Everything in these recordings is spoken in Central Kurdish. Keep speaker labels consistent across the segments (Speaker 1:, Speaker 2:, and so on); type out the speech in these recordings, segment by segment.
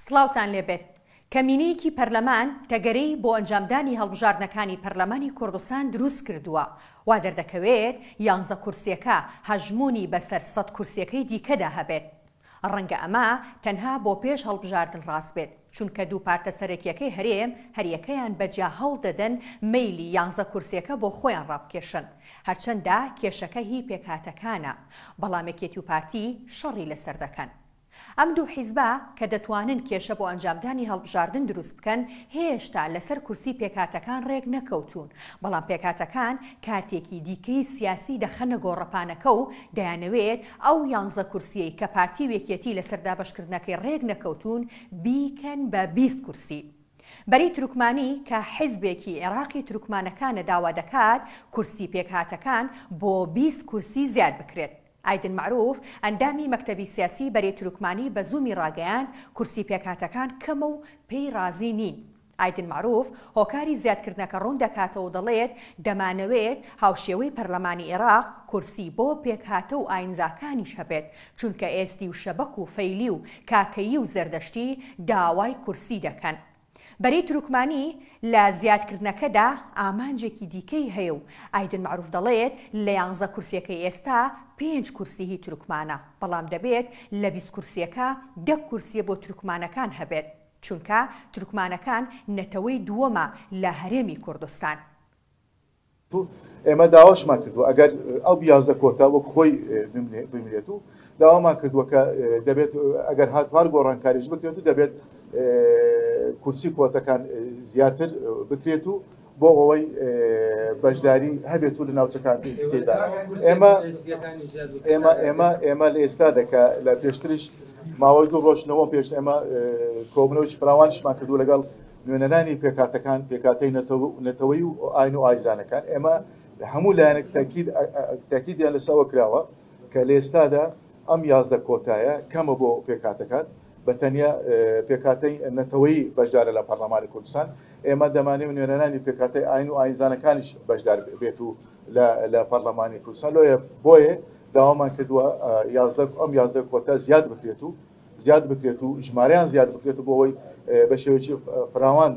Speaker 1: سڵاوتان لێبێت. کەمینەیەکی پەرلەمان تەگەرەی بۆ ئەنجامدانی هەڵبژاردنەکانی پەرلەمانی کوردستان دروست کردووە، وا دەردەکەوێت یانزە کورسیەکە هەژموونی بەسەر سەت کورسیەکەی دیکەدا هەبێت. ڕەنگە ئەمە تەنها بۆ پێش هەڵبژاردن ڕاست بێت، چونکە دوو پارتە سەرەکیەکەی هەرێم هەریەکەیان بە جیا هەوڵ دەدەن مەیلی یانزە کورسیەکە بۆ خۆیان ڕابکێشن. هەرچەندە کێشەکە هی پێکهاتەکانە، بەڵام یەکێتی و پارتی شەڕی لەسەر دەکەن. ئەم دوو حیزبە کە دەتوانن کێشە بۆ ئەنجامدانی هەڵبژاردن دروست بکەن، هێشتا لەسەر کورسی پێکهاتەکان رێک نەکەوتوون، بەڵام پێکهاتەکان کارتێکی دیکەی سیاسی دەخەنە گۆڕەپانەکە و دەیانەوێت ئەو یانزە کورسییەی کە پارتی و یەکێتی لەسەر دابەشکردنەکەی رێک نەکەوتوون بیکەن بە 20 کورسی. بەرەی تورکمانی کە حیزبێکی عێراقی تورکمانەکانە داوا دەکات کورسی پێکهاتەکان بۆ 20 کورسی زیاد بکرێت. ئایدن مەعروف، ئەندامی مەکتەبی سیاسی بەرەی تورکمانی بە زوومی ڕاگەیاند، کورسی پێکهاتەکان کەمە و پێی ڕازی نین. ئایدن مەعروف هۆکاری زیادکردنەکە ڕوون دەکاتەوە و دەڵێت، دەمانەوێت هاوشێوەی پەرلەمانی ئێراق کورسی بۆ پێکهاتە و ئاینزاکانیش هەبێت، چونکە ئێزدی و شەبەک و فەیلی و کاکەیی و زەردەشتی داوای کورسی دەکەن. بەرەی تورکمانی لە زیادکردنەکەدا ئامانجێکی دیکەی هەیە و ئایدن مەعروف دەڵێت، لە یانزە کورسییەکەی ئێستا پێنج کورسی هی تورکمانە، بەڵام دەبێت لە 20 کورسییەکە دە کورسییە بۆ تورکمانەکان هەبێت، چونکە تورکمانەکان نەتەوەی دووەمە لە هەرێمی کوردستان.
Speaker 2: ئێمە داواشمان کردووە ئەگەر ئەو 11 کۆتا وەک خۆی بمرێت و داوامان کردووە کە دەبێت ئەگەر هاتوار گۆڕانکاریش بکرێت و دەبێت کورسی کۆتەکان زیاتر بکرێت و بۆ ئەوەی بەشداری هەبێت و لە ناوچەکان تێدا ئێمە ئێمە ئێمە ئێمە لە ئێستا دەکە لە پێشتریش ماوەی دوو ڕۆژنەوە پێش ئێمە کۆبنەوەی فراوانشمان کردو لەگەڵ نوێنەرانی پێکهاتەکان، پێکهاتەی نەتەوەیی و ئاین و ئایزانەکان، ئێمە هەموو لایەنێک تاکید تاکیدیان لەسەر ئەوە کراوە کە لە ئێستادا ئەم 11 کۆتایە کەمە بۆ پێکهاتەکان، بە تەنیا پێکهاتەی نەتەوەیی بەشدارە لە پەرلەمانی کوردستان، ئێمە دەمانەوێت نوێنەرانی پێکهاتەی ئاین و ئاینزانەکانیش بەشدار بێت و لە پەرلەمانی کوردستان لۆیە بۆیە داوامان کردووە 11 ئەم 11 کۆتا زیاد بکرێت و زیاد بکرێت و ژمارەیان زیاد بکرێت و بۆ ئەوەی بە شێوەیەکی فراوان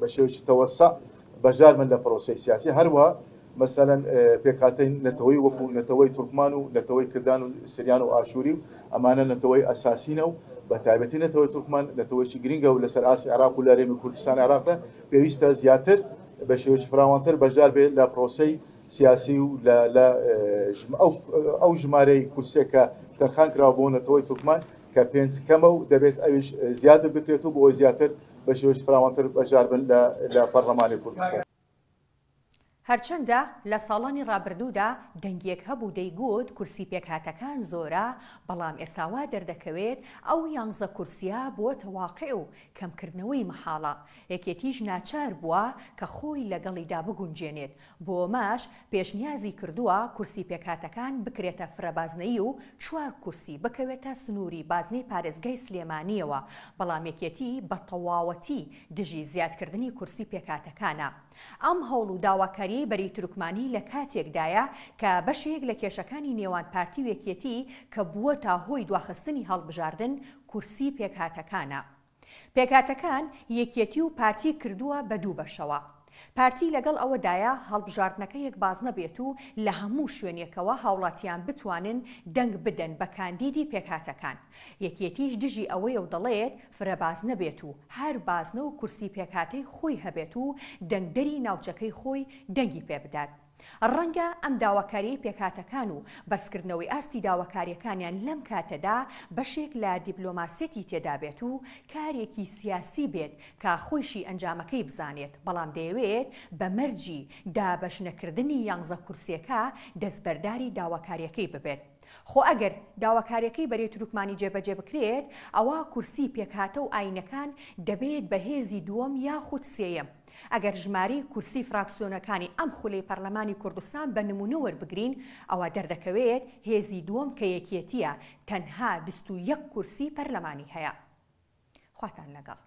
Speaker 2: بە شێوەیەکی تەوەسع بەشدار بن لە پرۆسەی سیاسی هەروە مەسەلەن پێکهاتەی نەتەوەی وەکو نەتەوەی تورکمان و نەتەوەی کردان و سریان و ئاشووری و ئەمانە نەتەوەی ئەساسینە و بە تایبەتی نەتەوەی تورکمان نەتەوەیەکی گرنگە و لەسەر ئاستی عێراق و لە هەرێمی کوردستان عێراقدا پێویستە زیاتر بە شێوەیەکی فراوانتر بەشدار بێت لە پرۆسەی سیاسی و لە لە ئەو ژمارەی کورسیە کە تەرخان کراوە بۆ نەتەوەی تورکمان کە پێنج کەمە و دەبێت ئەویش زیادر بکرێت و بۆ ئەوەی زیاتر بە شێوەیەکی فراوانتر بەشدار بن لە لە پەرلەمانی کوردستان.
Speaker 1: هەرچەندە لە ساڵانی ڕابردوودا دەنگێک هەبوو دەیگوت کورسی پێکهاتەکان زۆرە، بەڵام ئێستا وا دەردەکەوێت ئەو یانزە کورسیە بووەتە واقع و کەمکردنەوەی مەحاڵە، یەکێتیش ناچار بووە کە خۆی لەگەڵیدا بگونجێنێت، بۆ ئەمەش پێشنیازی کردووە کورسی پێکهاتەکان بکرێتە فرەبازنەیی و چوار کورسی بکەوێتە سنووری بازنەی پارێزگای سلێمانییەوە، بەڵام یەکێتی بە تەواوەتی دژی زیادکردنی کورسی پێکهاتەکانە. ئەم هەوڵ و داواکارییەی بەرەی تورکمانی لە کاتێکدایە کە بەشێک لە کێشەکانی نێوان پارتی و یەکێتی کە بووەتە هۆی دواخستنی هەڵبژاردن کورسی پێکهاتەکانە. پێکهاتەکان یەکێتی و پارتی کردووە بە دوو بەشەوە. پارتی لەگەڵ ئەوەدایە هەڵبژاردنەکە یەک بازنە بێت و لە هەموو شوێنێکەوە هاوڵاتیان بتوانن دەنگ بدەن بە کاندیدی پێکهاتەکان. یەکێتیش دژی ئەوەیە و دەڵێت فرە بازنە بێت و هەر بازنە و کورسی پێکهاتەی خۆی هەبێت و دەنگدەری ناوچەکەی خۆی دەنگی پێبدات. ڕەنگە ئەم داواکارییەی پێکهاتەکان و بەرزکردنەوەی ئاستی داواکارییەکانیان لەم کاتەدا بەشێک لە دیپلۆماسیەتی تێدابێت و کارێکی سیاسی بێت کە خۆیشی ئەنجامەکەی بزانێت، بەڵام دەیەوێت بە مەرجی دابەش نەکردنی یانزە کورسییەکە دەستبەرداری داواکارییەکەی ببێت. خۆ ئەگەر داواکارییەکەی بەرەی تورکمانی جێبەجێ بکرێت، ئەوا کورسی پێکهاتە و ئایینەکان دەبێت بە هێزی دووەم یاخود سێیەم. ئەگەر ژمارەی کورسی فراکسیۆنەکانی ئەم خولەی پەرلەمانی کوردستان بە نموونە وەربگرین، ئەوا دەردەکەوێت هێزی دووەم کە یەکێتییە تەنها 21 کورسی پەرلەمانی هەیە. خواتان لەگەڵ.